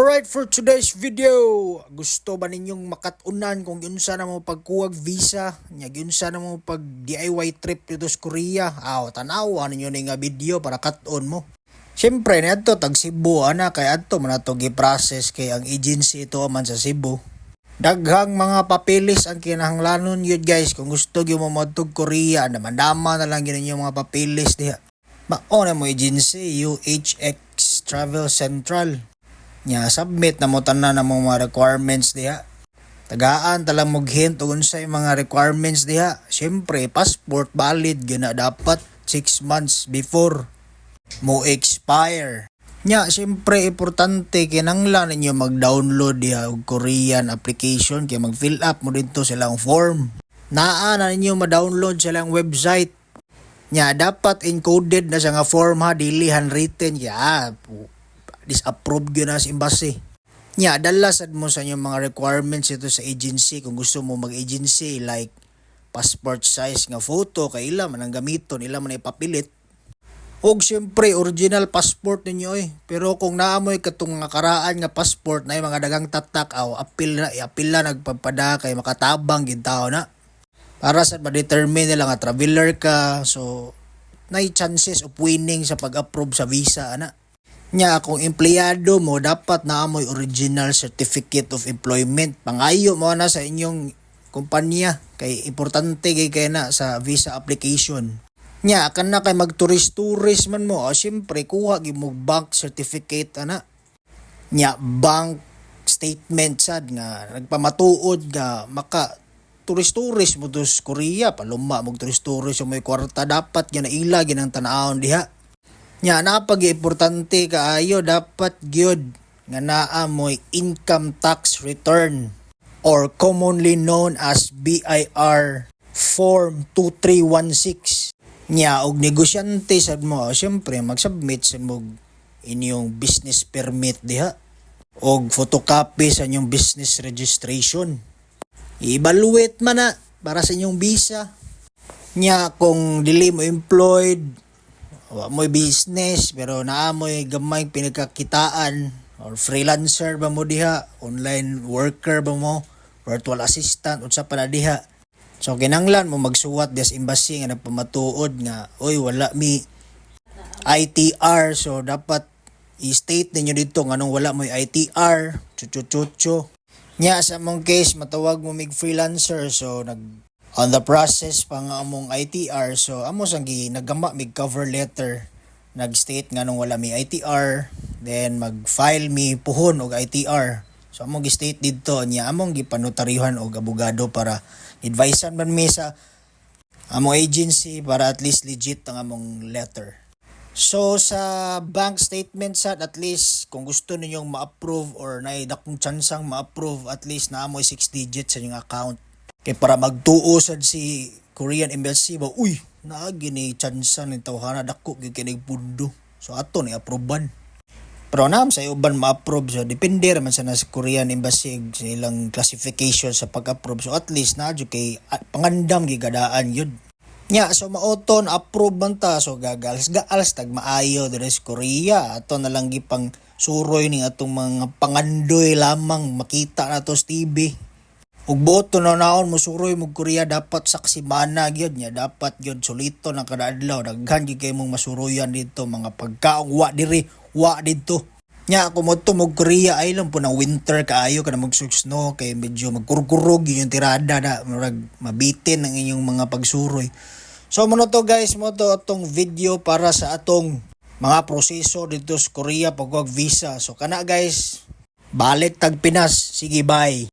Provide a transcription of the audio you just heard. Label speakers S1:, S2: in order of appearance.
S1: Alright, for today's video, gusto ba ninyong makatunan kung giunsa na mo pagkuhag visa, nya giunsa na mo pag DIY trip dito sa Korea? Aw, tanawa ninyo ni nga video para kat-on mo. Siyempre, niadto tag Cebu ana kay adto man ato gi-process kay ang agency ito man sa Cebu. Daghang mga papeles ang kinahanglanon yun, guys, kung gusto gyud mo moadtog Korea, naman-dama na lang gyud ninyo mga papeles diha. Mao na mo agency, UHX Travel Central. Nya submit na mo tanan na mo mga requirements diha. Tagaan talang mo hint ug unsay mga requirements diha. Siyempre, passport valid gyud na dapat 6 months before mo expire. Nya, siyempre importante, kinanglan ninyo mag-download diha og Korean application kay mag-fill up mo didto silang form. Naa na ninyo ma-download silang website. Nya dapat encoded na siya nga form ha, dili handwritten kay disapprove gyud na sa embassy. Nya dala sad mo sa inyong mga requirements ito sa agency kung gusto mo mag-agency, like passport size nga photo kay ila man ang gamiton, ila man ipapilit. Og siyempre original passport ninyo eh. Pero kung naa moy katong nga karaan nga passport na mga dagang tatak, aw apil na, apil na nagpapada kay makatabang gid tao na. Para sa ma-determine nila nga traveler ka, so nay chances of winning sa pag-approve sa visa ana. Nya kung empleyado mo, dapat naa moy original certificate of employment. Pangayo mo na sa inyong kumpanya kay importante kay kay na sa visa application. Nya kana kay mag-tourist-tourist man mo, siyempre kuha gyud mo bank certificate ana. Nya bank statement sad nga nagpamatuod nga maka tourist-tourist mo to sa Korea, paluma mo tourist-tourist may kwarta, dapat gyud na ila gyud ang tan-awon diha. Nya napag importante kaayo, dapat gyud nga naa moy income tax return or commonly known as BIR Form 2316. Nya og negosyante sad mo, syempre mag-submit sa mo inyong business permit diha og photocopy sa inyong business registration. I-evaluate man na para sa inyong visa. Nya kung dili mo employed, wa mo'y business pero naa mo'y gamay pinagkakitaan or freelancer ba mo diha, online worker ba mo, virtual assistant, unsa pa na diha. So kinanglan mo magsuwat diha sa embassy nga nagpamatuod nga oy, wala mi ITR, so dapat i-state ninyo dito nganong wala mo'y ITR, chuchu. Nya sa among case, matawag mo mig freelancer, so nag on the process pa nga among ITR, so amo sang gi naggama mig cover letter, nag-state nga nung wala mi ITR, then mag-file mi puhon og ITR. So among gi-state didto, niya among gipanotaryuhan og abogado para advisean man mi sa among agency para at least legit ang among letter. So sa bank statement sad, at least kung gusto ninyong ma-approve or naay dakong tsansang ma-approve, at least naa moy 6 digits sa inyong account. Kay para magtuo sad si Korean Embassy ba, uy, naa gini tsansa ni tawhana, dako gyud kinig pundo. So ato ni approvean. Pero naam sa uban ma-approve, so depende raman sa nasa Korean Embassy sa ilang classification sa pag-approve. So at least na jud kay pangandam gigadaan yun. Nya so mao to, na approve man ta, so gagalas gaals tag maayo diri sa Korea. Ato na lang gipang suroy ning atong mga pangandoy lamang makita na to sa TV. Ug buot na naon mo suroy mo Korea, dapat saksi mana gyud nya, dapat gyud sulito ng kada adlaw. Daghan gyud kay mong masuroyan dito, mga pagkaong wa diri, wa didto. Nya kung mo mo Korea ay lang po ng winter kaayo ka na mag-snow kay medyo magkurkurog yun yung tirada na murag mabitin ang inyong mga pagsuroy. So mao to, guys, mao to atong video para sa atong mga proseso dito sa Korea pag visa. So kana, guys, balik tag Pinas. Sige, bye.